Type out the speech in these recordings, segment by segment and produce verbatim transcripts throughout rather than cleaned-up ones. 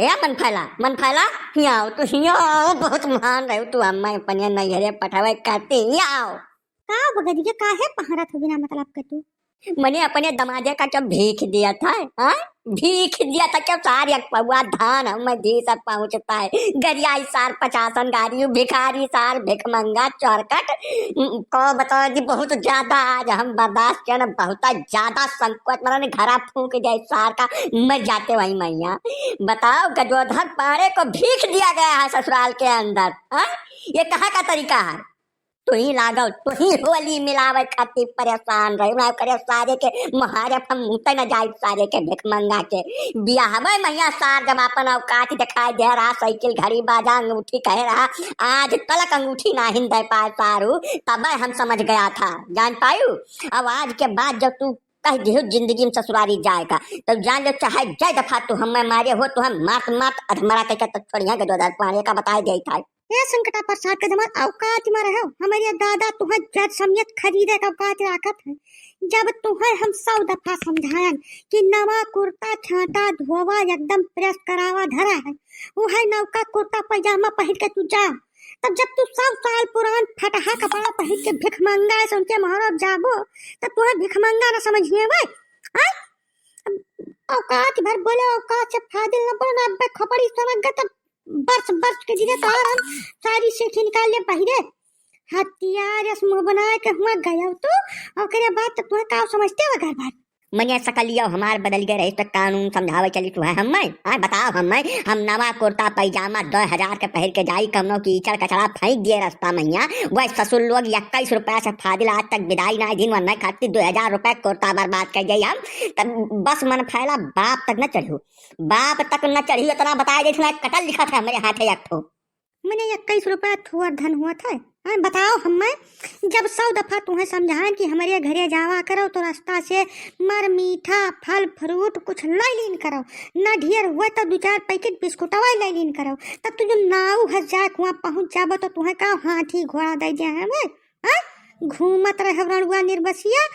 ए मन फैला, मन फैला, हियाँ आओ, तू हियाँ आओ, बहुत महान रहे तू, अम्मा अपने नैहरे पठावे खातिर हियाँ आओ। का बगदिया, काहे पहरत हो बिना मतलब के तू? मने अपने दमादे का क्या भीख दिया था, हाँ? भीख दिया था क्या? सार एक पौआ धान हम दी सब पहुँचता है। गरियाई सार पचासन गारी, भिखारी सार भिखमंगा चौरकट। उम, को बताओ जी, बहुत ज्यादा आज हम बर्दाश्त किया ना, बहुत ज्यादा संकोच, मतलब घरा फूंक जाए सार का, मर जाते वही मैया। बताओ, गजोधर पाड़े को भीख दिया गया है ससुराल के अंदर, हाँ? ये कहाँ का तरीका है? तुही लागल, तुही होली मिलावे खातिर परेशान रहे। ना करे सारे के महारे हम मुते न जाई, सारे के भिखमंगा के। बियाहवे मैया सार जब अपन औकात दिखाई दे रहा, साइकिल, घड़ी, बाजा, अंगूठी कहे रहा, आज तलक अंगूठी नाहिन दे पाए सारू, तबे हम समझ गया था, जान पायू। अब आज के बाद जब तू कह दियो जिंदगी में ससुरारी जाएगा, तब जान लो चाहे जय दफा तू हमें मारे हो, तू हम मात मात अधमरा कह के तो छोड़िया गजोधर पाड़े का बताए दे था। ए संकटा प्रसाद के जमात औकात में रहो, हमारे दादा तुहे जद समियत खरीदे का औकात राखत है। जब तुहे हम सौ दफा समझायन कि नवा कुर्ता छांटा धोवा एकदम प्रेस करावा धरा है, वो है नौका कुर्ता पैजामा पहिर के तू जा, तब जब तू सौ साल पुरान फटहा कपड़ा पहिर के भिखमंगा से उनके मोहरब जाबो, तब तुहे भिखमंगा न समझिए भाई। आय? औकात भर बोले, औकात से फाजिल न बोले, ना अब्बे खोपड़ी समझ गए तब बर्स बर्स के दिने तोहार हम सारी सेठी निकाल ले बहिरे। हथियार अस मुंह बनाए के हुआ गया तू, ओकरे बाद तो तुहे का समझते हो घर भर। मने सकलियो हमार बदल गए रही तो कानून समझावे चली तू है हमें। हाँ, बताओ हमें, हम नवा कुर्ता पैजामा दो हजार के पहिर के जाई, कमनो की कीचड़ कचड़ा फेंक दिए रास्ता मैया, वह ससुर लोग इक्कीस रुपया से फाजिल आज तक विदाई ना दिन वरना खातिर दो हजार रुपया कुर्ता बर्बाद कर जाई हम। तब बस मन फैला बाप तक न चढ़ू, बाप तक न चढ़ी, इतना बताए देत ना, कटल लिखत है हमरे हाथे एक ठो। मने इक्कीस रुपया थोर धन हुआ था। हाँ, बताओ हमें, जब सौ दफा तुम्हें समझाएं कि हमरे घरे जावा करो तो रास्ता से मर मीठा फल फ्रूट कुछ ले लीन करो, ना ढेर हुआ तो दो चार पैकेट बिस्कुटवा ले लीन करो, तब तू जो नाऊ घर जाए कुआं पहुँच जाबो तो तुम्हें का हाथी घोड़ा दे दे हमें? हाँ? घूमत रहे रड़ुआ निर्बसिया,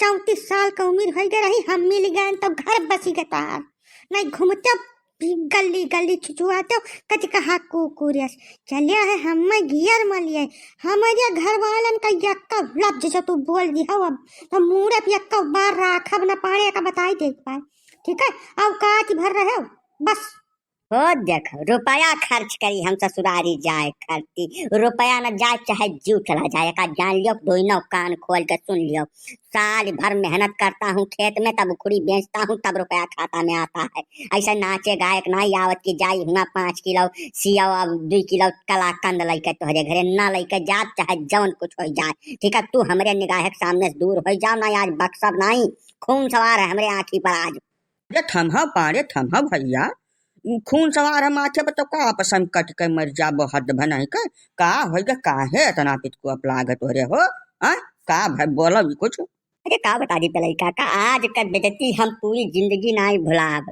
चौंतीस साल का उम्र हो गए रही, हम मिल गए तो घर बसी के तार। नहीं घूमते भी गली गली छुछुआते हो, कच कहा कुकुर यस। चले है हम गियर मलिए, हमारे घर वालन का यक्का लफ्ज जो तू बोल दी हो अब, तो मूड़े पे यक्का बार राखब न पाड़े का बताई दे पाए। ठीक है, औकात भर रहे हो, बस। हो देख, रुपया खर्च करी हम ससुरारी जाए खातिर, रुपया न जाए चाहे जीव चला जाए, का जान लियो, दोनों कान खोल के सुन लियो। साल भर मेहनत करता हूँ खेत में, तब उखड़ी बेचता हूँ, तब रुपया खाता में आता है। ऐसे नाचे गायक नाई आवत कि जाई हुआ पाँच किलो सियाव, अब दो किलो कलाकंद लइके तोहरे घरे ना लइके जात, चाहे जौन कुछ हो जाए। ठीक है, तू हमरे निगाह के सामने से दूर हो जाओ ना, आज बक्सब नाई, खून सवार है हमरे आँखी पर आज। अरे थम्हा पाड़े, थम्हा भैया, खून सवार है माथे पर, तो का आपस में कट के मर जाबो, हद भनाई का? का होइगा, काहे इतना पितकुआ लागत हो रहे हो? हाँ, का भाई बोलो भी कुछ। अरे का बता दी पलई काका, आज का बेइज्जती हम पूरी जिंदगी नाई भुलाब।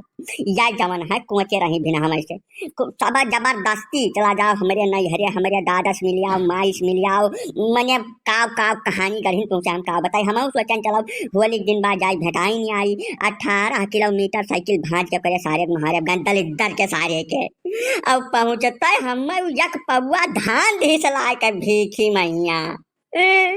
या जवन है कोचे रही बिना हमसे। को-, सब जबरदस्ती चला जाओ हमरे नैहरे, हमरे दादा से मिल आओ, माई से मिल आओ, मने काव काव कहानी गढ़िन तुमसे हम काव बताई। हम सोचन चलो होली के दिन बाद जाई भेटाई नहीं आई, अठारह किलोमीटर साइकिल भांज के करे सारे के मारे गंदल इधर के सारे के। अब पहुँचते हम उ एक पौआ धान ढीस लाए के भीखी मैया। ए,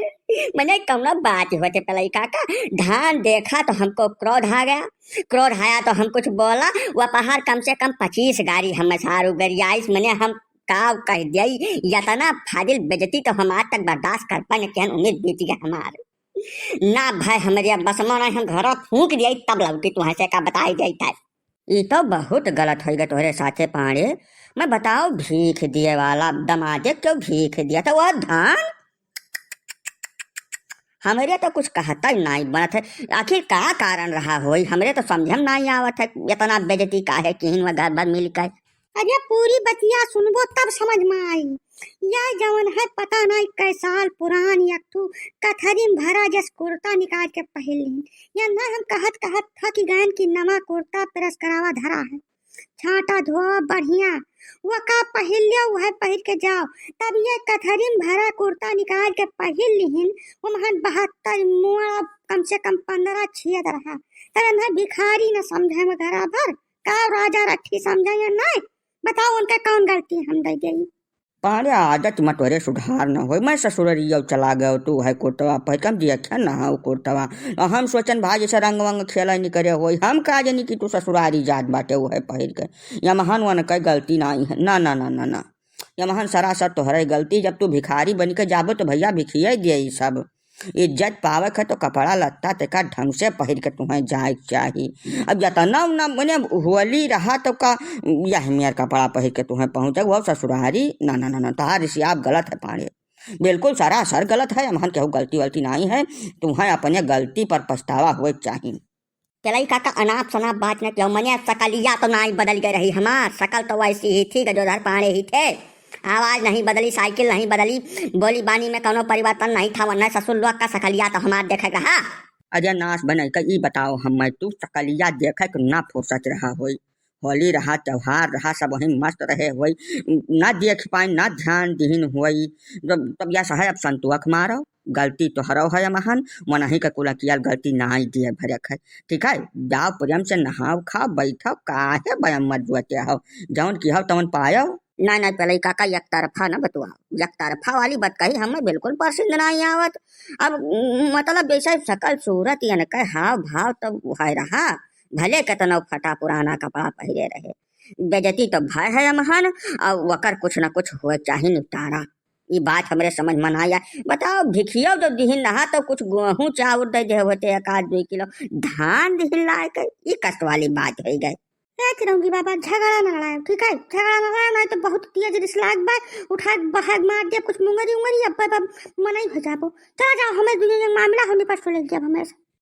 मने कौनो बात होते पलई काका, धान देखा तो हमको क्रोध आ गया, क्रोध आया तो हम कुछ बोला, वह पहाड़ कम से कम पच्चीस गाड़ी हम सारू गरियाइस, मने हम काव कह दिया, इतना फाजिल बेइज्जती तो हम आज तक बर्दाश्त कर पाए, केहन उम्मीद बीत गया हमार। ना भाई हमरे बस में नहीं, हम घर फूंक दिया, तब लौटी तुहाँ से का बताई जाई था। ई तो बहुत गलत होइगा तोहरे साथे पाड़े। मैं बताओ भीख दिए वाला दमादे क्यों भीख दिया था वह धान? हमरे तो कुछ कहता ही नाई बनत है, आखिर का कारण रहा होई? हमरे तो समझ में नाई आवत है, इतना बेइज्जती काहे किहिन वह घर भर मिल के। अरे पूरी बतिया सुनबो तब समझ में आई। या जवन है पता नाई कै साल पुरान एक ठू कथरी में भरा जस कुर्ता निकाल के पहिर लीन। या ना हम कहत कहत थक गयन कि नवा कुर्ता प्रेस करावा धरा है। छांटा धोआ बढ़िया, वका पहिर लियो, वह पहिर के जाओ। तब ये कथरी में भरा कुर्ता निकाल के पहिर लिहिन, वो महन बहत्तर मुआ, कम से कम पन्द्रह छियत रहा। तब इन्हें भिखारी न समझे में घरा भर। का राजा रठी समझे या नहीं? बताओ उनके कौन गलती हम दे देई? पाड़े आदत में तोरे सुधार न होई। मैं ससुररिया चला गयो, तू है कुर्तवा पहिर के, हम देखे ना हो कुर्तवा। और हम सोचन भाई जैसे रंग वंग खेला नहीं करे होई, हम का जानी कि तू ससुरारी जात बाटे वो है पहिर के। यमहन वन के गलती नहीं है, ना, ना, ना, ना, ना। यमहन सरासर तोहरे गलती, जब तू भिखारी बन के जाबो तो भैया भिखिया दिए ई सब। इज्जत पावे के तो कपड़ा लत्ता तेका ढंग से पहिर के तुहें जाए के चाही। अब जतना ना मने होली रहा तो का यह मेर कपड़ा पहिर के तुहें पहुँचे वो ससुरारी? ना, ना, ना, ना, तहार इसी आप गलत है पाड़े, बिल्कुल सरासर गलत है। हमहन केहू गलती वलती नहीं है, तुहें अपने गलती पर पछतावा होए के चाही। पेलई काका, अनाप शनाप बात न कियो, मने सकलिया तो नाई बदल गए रही हमार, सकल तो वैसी ही थी, गजोधर पाड़े ही थे। आवाज नहीं बदली, साइकिल नहीं बदली, बोली बानी में कौनो परिवर्तन नहीं था, वरना ससुर लोग का सकलिया तो हमार देखे के रहा। अरे नास बनई का ई बताओ, हमें तू सकलिया देखे के ना फुर्सत रहा होई, होली रहा, त्योहार रहा, सब वहीं मस्त रहे होई, ना देख पाइन, ना ध्यान दिहिन होई, तब, तब यह सहे अब संतुआ के मारो। गलती तोहरो है अमहन, मनही के कुल कियल गलती नाई दिए भरे खाए। ठीक है, जाओ प्रेम से नहाओ खाओ बैठो, काहे बयम मत जुअते हो, जौन किहो तौन पायो। ना ना पेलई काका, एक तरफा न बतुआओ, एक तरफा वाली बात कही हमें बिल्कुल पसंद नाई आवत। अब उम, मतलब जैसे सकल सूरत यन के हाव भाव तो है रहा, भले केतनो फटा पुराना कपड़ा पहिरे रहे, बेजती तो भय है अमहन, और वकर कुछ न कुछ होए चाही निपटारा। ई बात हमरे समझ में ना आया। बताओ, भिखियो जो दिहिन नहा तो कुछ गेहूं चाउर दे दे होते एक आध दुई किलो, धान दिहिन लाए के, ई कष्ट वाली बात हो गई। ए चिरौंगी बाबा, झगड़ा ना लड़ाए, ठीक है? झगड़ा ना लड़ाए, नहीं तो बहुत तेज रिस लाग बा, उठा के बहाग मार दे कुछ मुंगरी उंगरी, अब, अब, अब मनई हो जाबो। चला जाओ, हमें दुनिया के मामला होने पर सुलझ जाब हमें।